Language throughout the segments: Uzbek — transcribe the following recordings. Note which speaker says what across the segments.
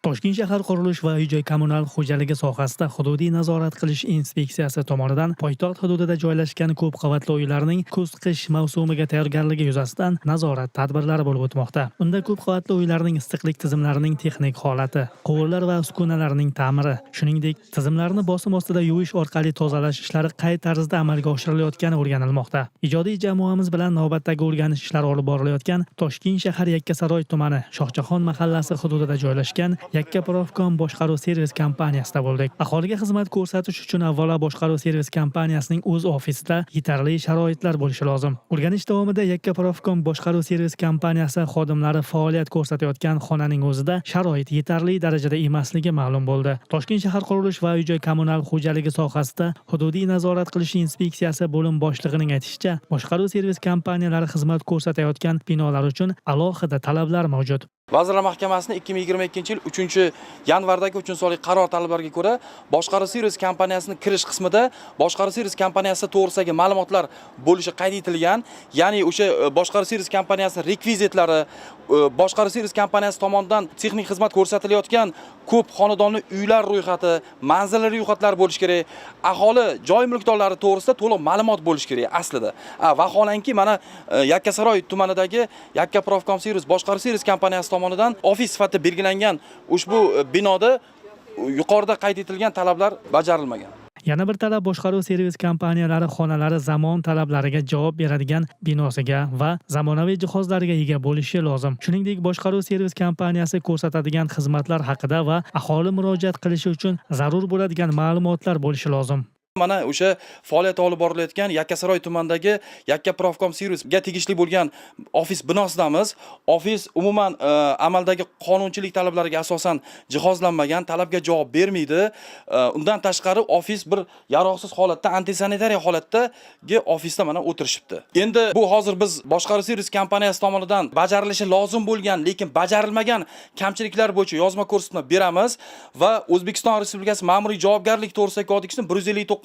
Speaker 1: Toshkent shahar qurilish va uy-joy kommunal xo'jaligi sohasida hududiy nazorat qilish inspeksiyasi tomonidan poytaxt hududida joylashgan ko'p qavatli uylarning kuz-qish mavsumiga tayyorgarligi yuzasidan nazorat tadbirlari bo'lib o'tmoqda. Unda ko'p qavatli uylarning issiqlik tizimlarining texnik holati, quvurlar va uskunalarning ta'miri, shuningdek, tizimlarni bosim ostida yuvish orqali tozalash ishlari qay tarzda amalga oshirilayotgani o'rganilmoqda. Ijodiy jamoamiz bilan navbatdagi o'rganish ishlari olib borilayotgan Toshkent shahar Yakkasaroy tumani Shohjahon mahallasi hududida joylashgan Yakkaprofkom boshqaruv servis kompaniyasida bo'ldik. Aholiga xizmat ko'rsatish uchun avvalo boshqaruv servis kompaniyasining o'z ofisida yetarli sharoitlar bo'lishi lozim. O'rganish davomida Yakkaprofkom boshqaruv servis kompaniyasi xodimlari faoliyat ko'rsatayotgan xonaning o'zida sharoit yetarli darajada emasligi ma'lum bo'ldi. Toshkent shahar qurilish va uy-joy kommunal xo'jaligi sohasida hududiy nazorat qilish inspeksiyasi bo'lim boshlig'ining aytishicha, boshqaruv servis kompaniyalari xizmat ko'rsatayotgan binolar uchun alohida talablar mavjud.
Speaker 2: Vazirlar Mahkamasining 2022-yil 3-yanvardagi 3-sonli qaror talablariga ko'ra, boshqaruv servis kompaniyasining kirish qismida boshqaruv servis kompaniyasi to'g'risidagi ma'lumotlar bo'lishi qayd etilgan. Ya'ni o'sha boshqaruv servis kompaniyasi rekvizitlari, boshqaruv servis kompaniyasi tomonidan texnik xizmat ko'rsatilayotgan ko'p xonadonli uylar ro'yxati, manzilli ro'yxatlar bo'lishi kerak. Aholi joy mulkdorlari to'g'risida to'liq ma'lumot bo'lishi kerak aslida. Vaholanki mana Yakkasaroy tumanidagi Yakka Profkom servis boshqaruv servis kompaniyasi tomonidan ofis sifatida belgilangan ushbu binoda yuqorida qayd etilgan talablar bajarilmagan.
Speaker 1: Yana bir talab boshqaruv servis kompaniyalari xonalari zamon talablariga javob beradigan binosiga va zamonaviy jihozlarga ega bo'lishi lozim. Shuningdek, boshqaruv servis kompaniyasi ko'rsatadigan xizmatlar haqida va aholi murojaat qilishi uchun zarur bo'ladigan ma'lumotlar bo'lishi lozim.
Speaker 2: Mana o'sha faoliyat olib borilayotgan Yakkasaroy tumanidagi Yakka Profkom servisga tegishli bo'lgan ofis binosidamiz. Ofis umuman amaldagi qonunchilik talablariga asosan jihozlanmagan, talabga javob bermaydi. Undan tashqari ofis bir yaroqsiz holatda, antisanitariya holatdagi ofisda mana o'tirishibdi. Endi bu hozir biz boshqaruv servis kompaniyasi tomonidan bajarilishi lozim bo'lgan, lekin bajarilmagan kamchiliklar bo'yicha yozma ko'rsatma beramiz va O'zbekiston Respublikasi Ma'muriy javobgarlik to'g'risidagi kodeksning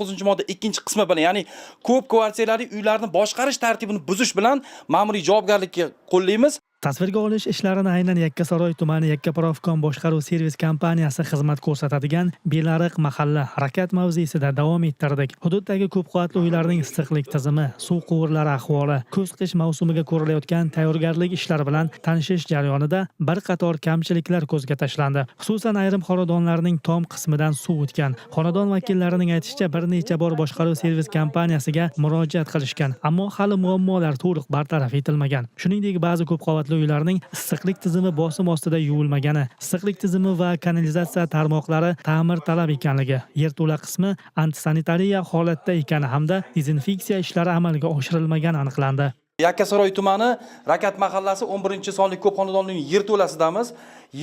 Speaker 2: 159-modda 2-qismi bilan, ya'ni ko'p kvartirali uylarni boshqarish tartibini buzish bilan ma'muriy javobgarlikka qo'llaymiz.
Speaker 1: Tasvirga olish ishlarini aynan Yakkasaroy tumani Yakkaprofkom boshqaruv servis kompaniyasi xizmat ko'rsatadigan Belariq mahalla harakat mavzesida davom ettirdik. Hududdagi ko'p qavatli uylarning issiqlik tizimi, suv quvurlari ahvoli, kuz-qish mavsumiga ko'rilayotgan tayyorgarlik ishlari bilan tanishish jarayonida bir qator kamchiliklar ko'zga tashlandi. Xususan, ayrim xonadonlarning tom qismidan suv o'tgan. Xonadon vakillarining aytishicha, bir necha bor boshqaruv servis kompaniyasiga murojaat qilishgan, ammo hali muammolar to'liq bartaraf etilmagan. Shuningdek, ba'zi ko'p qavatli uylarning issiqlik tizimi bosim ostida yuvilmagani, issiqlik tizimi va kanalizatsiya tarmoqlari ta'mir talab ekanligi, yerto'la qismi antisanitariya holatda ekani hamda dezinfeksiya ishlari amalga oshirilmagani aniqlandi.
Speaker 2: Yakkasaroy tumani Rakat mahallasi 11-sonli ko'p xonadonli yerto'lasidamiz.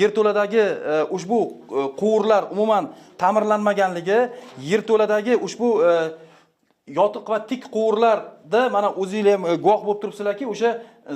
Speaker 2: Yerto'ladagi ushbu quvurlar umuman ta'mirlanmaganligi, yerto'ladagi ushbu yotiq va tik quvurlarda mana o'zinglar ham guvoh bo'lib turibsizlarki, o'sha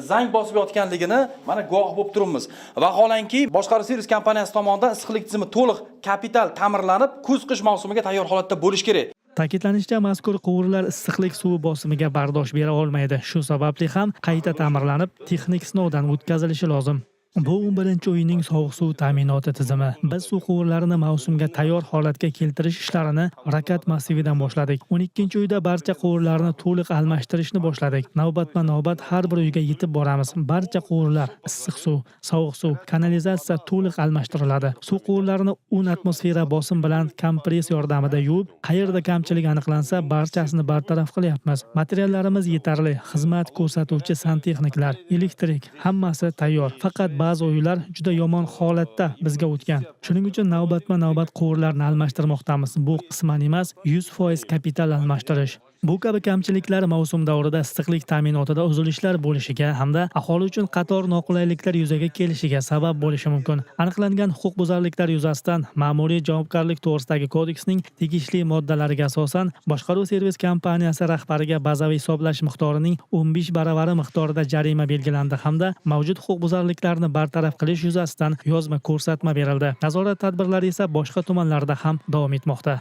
Speaker 2: zang bosib yotganligini mana guvoh bo'lib turibmiz. Vaholanki, boshqaruv servis kompaniyasi tomonidan issiqlik tizimi to'liq kapital ta'mirlanib, kuz-qish mavsumiga tayyor holatda bo'lishi kerak.
Speaker 1: Ta'kidlanishicha, mazkur quvurlar issiqlik suvi bosimiga bardosh bera olmaydi. Shu sababli ham qayta ta'mirlanib, texnik sinovdan o'tkazilishi lozim. Bu 11-uyning sovuq suv ta'minoti tizimi. Biz suv quvurlarini mavsumga tayyor holatga keltirish ishlarini Rakat massividan boshladik. 12-uyda barcha quvurlarni to'liq almashtirishni boshladik. Navbatma-navbat har bir uyga yetib boramiz. Barcha quvurlar, issiq suv, sovuq suv, kanalizatsiya to'liq almashtiriladi. Suv quvurlarini 10 atmosfera bosim bilan kompress yordamida yuvib, qayerda kamchilik aniqlansa, barchasini bartaraf qilyapmiz. Materiallarimiz yetarli, xizmat ko'rsatuvchi santexniklar, elektrik, hammasi tayyor. Faqat ba'zi uylar juda yomon holatda bizga o'tgan. Shuning uchun navbatma-navbat quvurlarni almashtirmoqdamiz. Bu qisman emas, 100% kapital almashtirish. Bu kabi kamchiliklar mavsum davrida issiqlik ta'minotida uzilishlar bo'lishiga hamda aholi uchun qator noqulayliklar yuzaga kelishiga sabab bo'lishi mumkin. Aniqlangan huquqbuzarliklar yuzasidan Ma'muriy javobgarlik to'g'risidagi kodeksning tegishli moddalariga asosan boshqaruv servis kompaniyasi rahbariga bazaviy hisoblash miqdorining 15 baravari miqdorida jarima belgilandi hamda mavjud huquqbuzarliklarni bartaraf qilish yuzasidan yozma ko'rsatma berildi. Nazorat tadbirlari esa boshqa tumanlarda ham davom etmoqda.